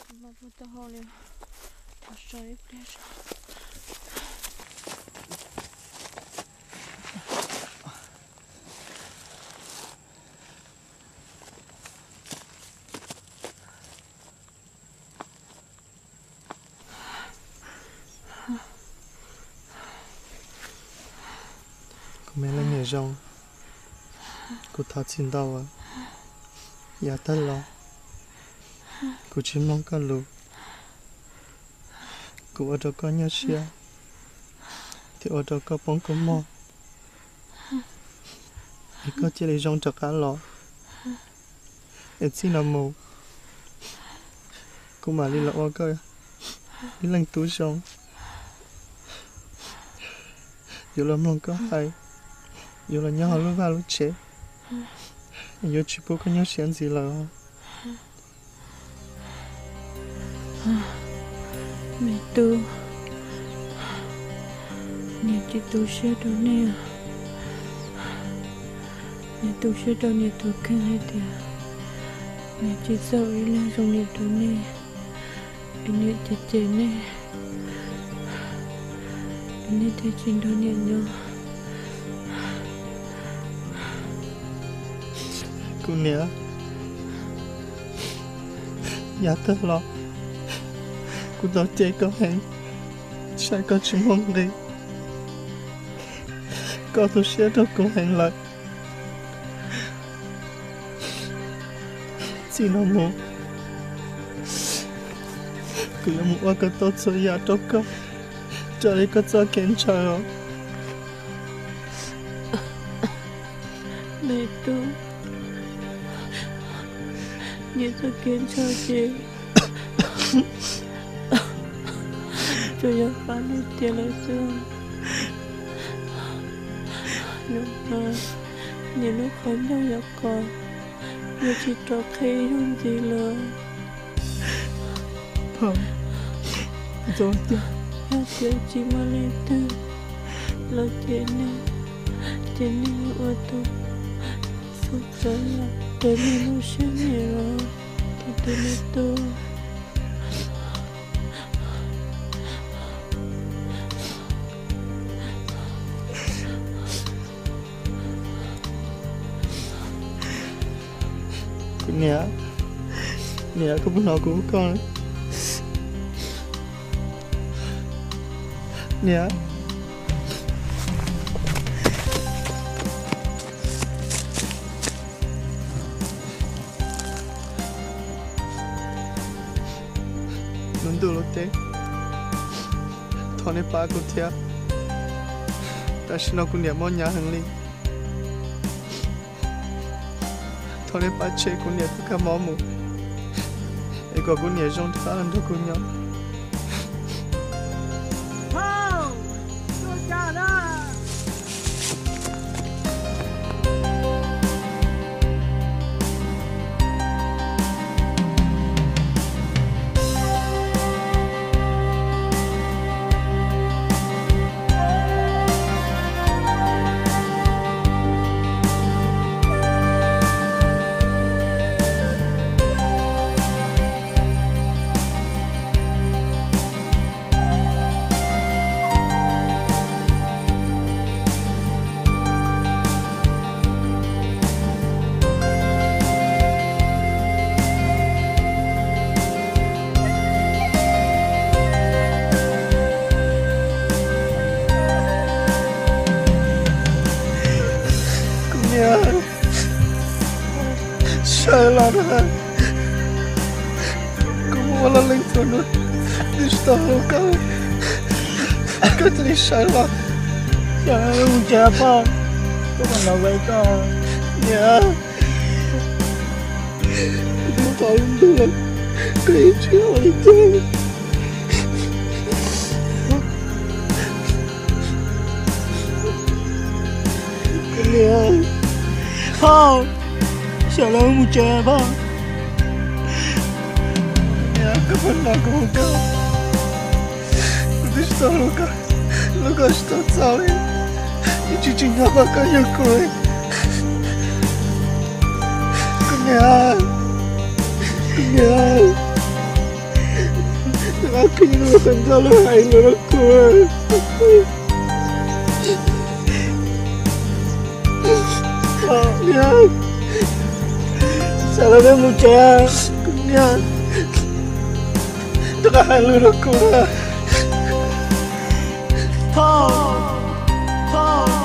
Tsis muaj taub hau li, so ib pliag tso. Kuv me leej niam zoo, kuv thov txim ntau. Yav tag los kuv tsis mloog koj lus, kuv ua rau koj nyuaj siab thiab ua rau koj poob kua muag, es koj cia li zoo rov qab los. Es txij no mus kuv mam li los ua koj ib leej tub zoo, yuav los mloog koj hais, yuav los nyob hauv lub vaj lub tsev, yuav tsis pub koj nyuaj siab ntxiv lawm. Me tub, niam tsis tu siab rau nej. Niam tu siab rau niam tus kheej hais tias niam tsis txawj ib leeg zoo niam rau nej, es niam cem cem nej, es nej thiaj tsis nrog niam nyob. Kuv niam, yav tag los kuv tau cem koj heev, saib koj tsis muaj nqis, koj tu siab rau kuv heev lawm. Txij no mus kuv yuav mus ua kom tau txhua yam rau koj, raws li koj txoj kev ntshaw os. Me tub, niam txoj kev ntshaw ces tsuas yog pab nej tiav lawm xwb. Hnub no niam lub qhov ncauj yuav kos, yuav tsis rov qhib ib zaug ntxiv lawm. Yog tias tsis muaj leej twg los cem nej, ces nej yuav ua tus xub txawv los raws nej lub siab nyiam los, tus tus me tub. Kuv niam, niam, koj puas hnov kuv hu koj? Niam. Lub ntuj lub teb, thov nej pab kuv thiab. Tam sim no kuv niam mob hnyav heev li. Thov nej pab tshem kuv niam tus kab mob mus, es kom kuv niam zoo rov qab los nrog kuv nyob. Kuv niam, sawv los na. Kuv mus ua loj leej txhua hnub twb tsis tau hlub koj, koj cia li sawv los. Sawv mus tsev pog, koj mam los ua koj. Niam, kuv twb thov ib ntus lawm, koj yeej tsis ua li cas. Kuv niam, pog, sawv los mus tsev pog. Niam, koj puas hnov kuv hu koj? Kuv twb tsis tau hlub koj, hlub koj tsis tau txaus li, yeej tsis tsim nyog pom koj yug kuv li. Kuv niam, kuv niam. Koj niam, koj niam, tsam no peb mus tsev, koj niam, rov qab hais lus rau kuv. Thoj, Thoj.